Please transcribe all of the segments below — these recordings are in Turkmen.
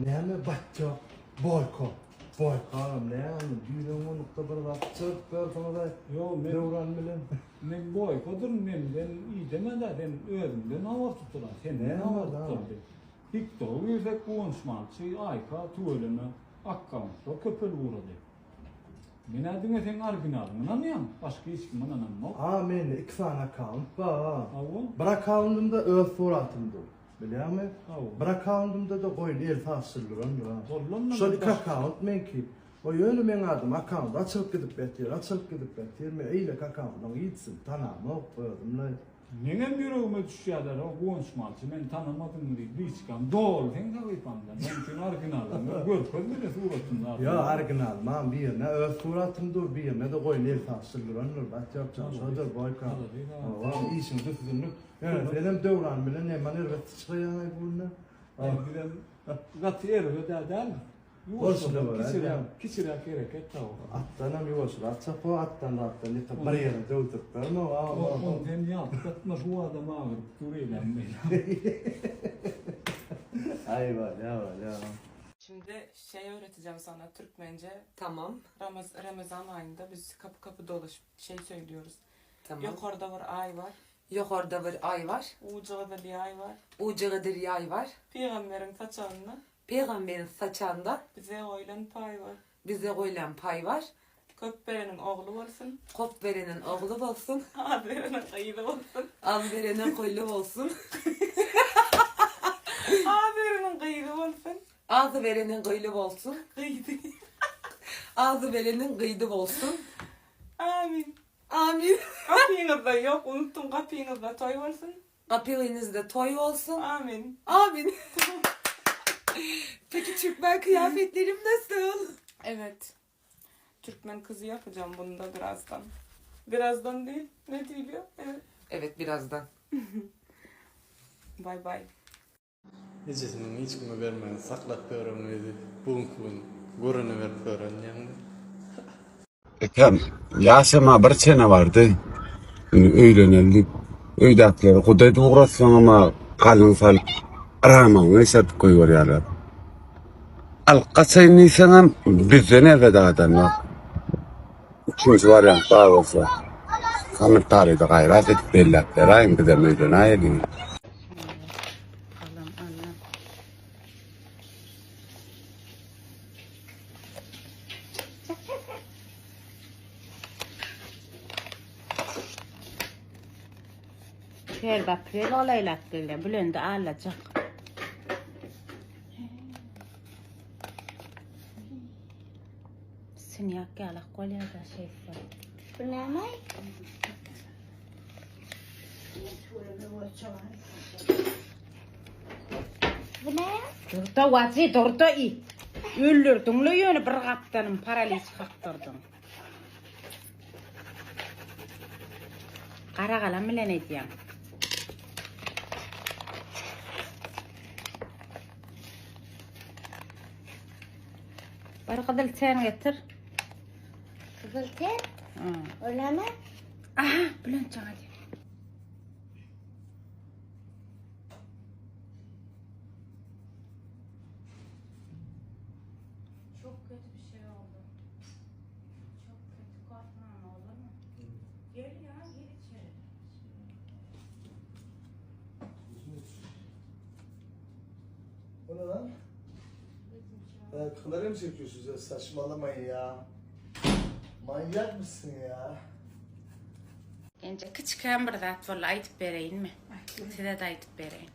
Näme batjak? Boýka. Boýka näme? Düýnem onlukda bir zat çyryp berseňiz-aý. Ýok, men Döwran bilen. Men boýkadyryn, menden ideme-dä, sen özüňden habar tutulan, senden Näme habar da? tutaldy. TikToka girsek Guwançmalçy, Aýka, tüweleme, akkauntlar köpelip ugrady. Men-ä diňe seň originalyňy ynanýan, başga hiç kime ynanamok. A mende iki sany akkaunt bar. Hawa. Bir akkauntymda öz suratym dur. Bilýäňmi? Hawa. Bir akkauntymda-da goýun el sazçylygydyr ha. Bollanma Şol iki akkaunt meňki. O ýöne meň adym akkaunt açylyp gidip ýatyr, açylyp gidip ýatyr. Men eýleki akkauntyň hiçisini tanamok özümle. Meňem ýüregime düşýärler o Guwanç malçy meni tanamadyňmy diýip liçkam doly seň sahypaňdan şonuň üçin originalyňy görkez meni suratyny zat. Ýok originalymam birine öz suratym dur birine-de goýun el sazçyl durandyr batýokjan şodur boýka. Hawa işiň düzgünlik. Ýöne senem Döwran bilen neman erbet syçraýaňaý bu günde. Bizem gaty erbet-ä däl. Bolşuna görä Kiçiräk, kiçiräk hereket da o. Atdanam ýuwaşrak çap o atdan zatdan ýykyp bir ýere döwdürip berme o. Ony sen ýatlatma şu adam agyryp dur eýläm beýläm. Aý bolýa bolýa. Şimdi şey öğreteceğim sana Türkmence. Tamam. Ramaz, Ramazan ayında biz kapı kapı dolaşıp şey söylüyoruz. Tamam. Yukarıda bir ay var. Ýokarda bir aý bar. Ucu gyzyl ýaý bar. Ujy gyzyl ýaý bar. Pygamberiň saçagynda. Pygamberiň saçagynda. Bize goýlan paý bar. Bize goýlan paý bar. Köp bereniň ogly bolsun. Kop bereniň ogly bolsun. Az bereniň gyzy bolsun. Az bereniň gully bolsun. Az bereniň gyzy bolsun. Az bereniň gylly bolsun. Gyzy. Az bereniň gyzy bolsun. Amin. Amin. Gapyňyzda ýok unutdum gapyňyzda toý bolsun. Gapyňyzda toý bolsun. Amin. Amin. Peki Türkmen kıyafetlerim nasıl? Evet. Türkmen kızı yapacağım bunu da birazdan. Birazdan değil. Ne diýiliyor? Evet. Evet birazdan. Bay bay. Ejesiniň hiç kime bermän saklap ýören gyzy bu günki gün görene berip ýören ýaňy. Ekem, ýaşama bir çene bardy. Indi öýleneli diýip, öýdäkileri guda edip ugratsaňam-a galyň salyp, ramaňy gyşardyp goýberýärler. Alyp gaçaýyn diýseňem, bizden erbet adam ýok. Üçünji wariant bar bolsa, kommentariýada gaýrat edip belläp beräýiň, bizem öýlenäýeliň. Galam alýan. Şerbet aprel golaýlap gelýär. Bülendi alajak. Sinýak ýalak bolýar-da şeýtse. Bu näme? Bu ne? Durda wajy durda i. Öldürdiň-le ýöne bir gapdanym paraliç kakdyrdyň. Gara galam bilen edýäň. Bar gyzyl ten getir. Gyzyl ten? O näme? Aha, Bülent jaň edýär. Çok kötü bir şey oldu. Çok kötü korkma ama olur mu? Gel ya, gir içeri. O ne lan? Ya kameraya mı çekiyorsunuz ya? Saçmalamayın ya. Manyak mısın ya? Enje kiçikäm bir zat boldy aýdyp bereýinmi? Size-de aýdyp bereýin.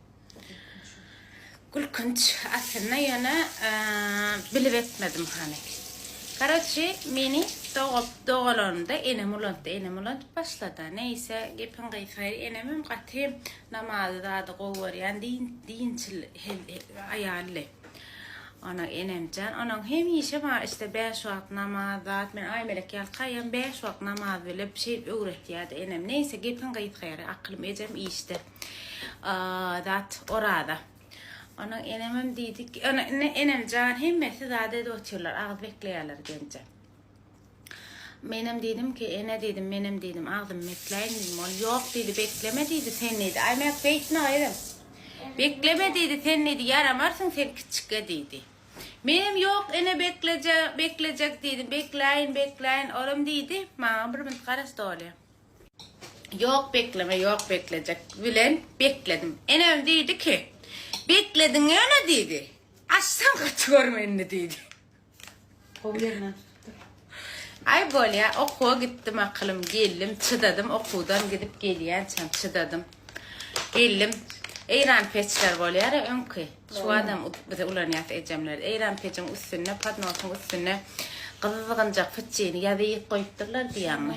Gülkünç aslynda ýöne bilip etmedim hany. Karoçi meni dogup dogalanymda enem ulandy enem ulandyp başlada. Neýse gepiň gysga ýeri enemem gaty namazy zady gowy görýän din dinçil aýaldy. Onuň enemjan onuň hemişe maňa işte bäş wagt namaz zat men Aýmelek ýalkaýam bäş wagt namaz bilip şeýdip öwretýärdi enem. Neýse gepiň gysga ýeri akylym ejem işde. Zat oraza. Onuň enemem diýdi ki, indi enemjan hemmesi zat edip otyrlar, agyz bekleýärler genje. Menem diýdim ki, ene diýdim, menem diýdim, agzymy bekläýin diýdim. Ol ýok diýdi, bekleme diýdi, sen diýdi. Aýmelek beýtme gyzym. Bekleme diýdi, sen diýdi, ýaramarsyň sen kiçjikge diýdi. Menem ýok ene bekleje, beklejek diýdim. Bekläýin, bekläýin. Olam diýdi, maňa bir minut garaş doly. Ýok bekleme, ýok beklejek bilen bekledim. Enem diýdi ki, beklediň ýöne diýdi. Açsaň gaty görme indi diýdi. Gowy ýerinden tutupdyr. Aý bolýa okuwa gitdim akylym geldim çydadym okuwdan gidip gelýänçäm çydadym geldim eýran peçler bolýara öňki şu adam bize ulanýas ejemler eýran pejiň üstünde podnosyň üstünde gyzgynjak fyçyny ýazyp goýupdyrlar diýýäňmi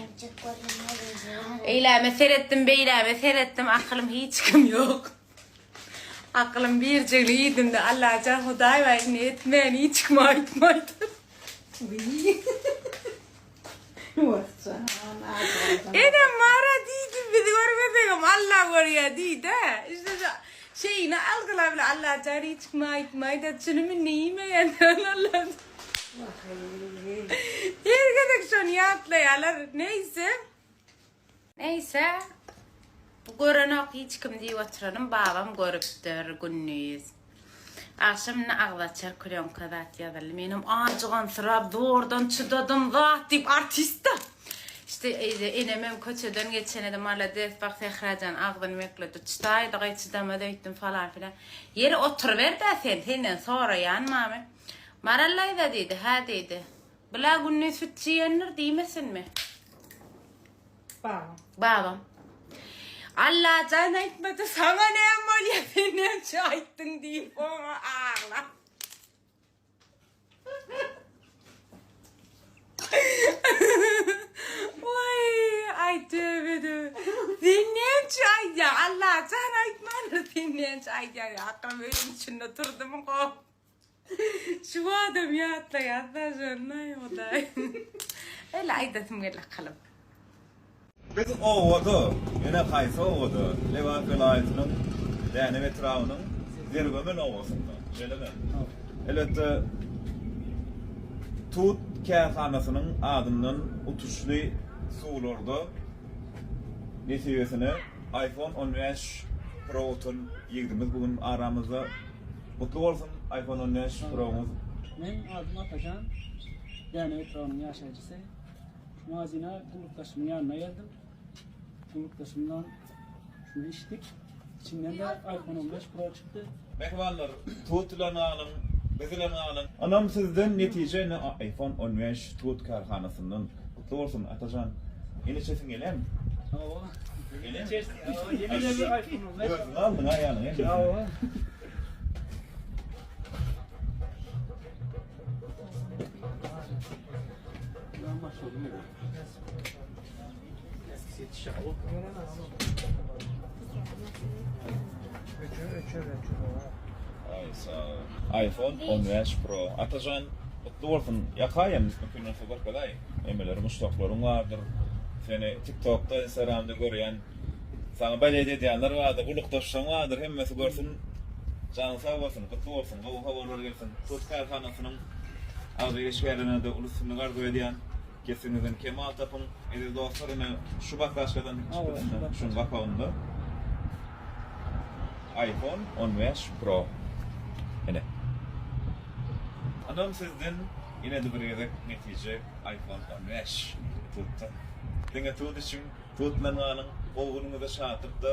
eýläme seretdim beýläme seretdim akylym hiç kim ýok Akylym birjigini iýdimde Allajan Hudaý bar indi etmen hiç kime aýtmaýdym. Enem mara diýdi bizi görmesegem Alla görýä diýdä. Işte şu şeyini aldylar bile Allajan hiç kime aýtmaýda çynym indi iýmeýän Allajan. Her gezek şony ýatlaýarlar. Neýse. Neýse, görenok hiç kim diýip oturanym babam görüpdir gündiz. Agşam indi agzy açar klýonka zat ýazyldy. Menem ajygansyrap zordan çydadym zat diýip artist-da. İşte enemem köçeden geçenede malades bak Sährajan agzyny mekledi. Çydaýdygaý çydamaz öýtdüm falan filan. Ýeri oturyber-dä sen, senden soraýan mamy. Maral daýza diýdi, hä diýdi. Bula gündiz süt iýendir diýmesinmi? Babam. Babam. Allajan aýtmasa saňa näme bolýar sen näme aýtdyň diýip oňa aglap. Waý, aý töbe töbe. Sen näme üçin aýdýaň? Allajan aýtmandyr sen näme üçin aýdýaň? Aklym öýüň içinde turdymy goh. Şu adam ýatlaýar-da şonda, Hudaý. Öyle aýdasym geldi akalym. Biz obada, ýöne haýsy obada? Lebap welaýatynyň Dänew etrabynyň Zergömen obasynda, şeýlemi? Elbetde, tut kärhanasynyň adyndan utuşly suwlarda nesibesine iPhone 15 Pro utan ýigdimiz bu gün aramyzda. Gutly bolsun iPhone 15 Pro-ňyz. Meň adym Atajan, Dänew etrabynyň ýaşaýjysy. Magazine gullukdaşymyň ýanyna geldim. Gullukdaşymdan şuny içdik. İçinden de iPhone 15 Pro çykdy. Mähribanlar, tut bilen galyň, biz bilen galyň. Ynam sizden, netije ine iPhone 15 tut kärhanasyndan. Gutly bolsun Atajan. Ene içesiň gelýärmi? Hawa. Gelýärmi? Ýene de bir iPhone 15. Özüň aldyň-a ýanyňa. Hawa. iPhone 15 Pro. Atajan gutly bolsun. Ýakaýam mümkin bolsa görkezaý. Emeleri muşdaklaryň bardyr. Seni TikTokda, Instagramda görýän. Saňa belet edýänler bardyr, gulukdaşlaryň bardyr, hemmesi görsün. Janyň sag bolsun, gutly bolsun, gowy habarlar gelsin. Tut kärhanasynyň agzybir işgärlerine-de uly üstünlik arzuw edýän. Kesiňizden kemal tapyň. Eziz dostlar ine şu baklažkadan çykyp şuň gapagynda iPhone 15 Pro. Ine. Ynam sizden ýene-de bir gezek netije iPhone 15 tutdy. Diňe tut içiň, tut bilen galyň, gowy günüňizde şatlykda,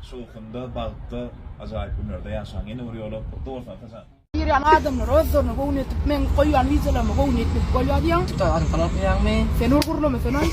şowhunda, bagtda, ajaýyp günlerde ýaşaň. Ýene bir ýola gutly bolsun Atajan. Girýän adamlar özlerine göwün etip meň goýýan wideolaryma göwün etmedik bolýar diýýäň. Tutaý arkaly okýaňmy? Sen bir gürlemesenaý.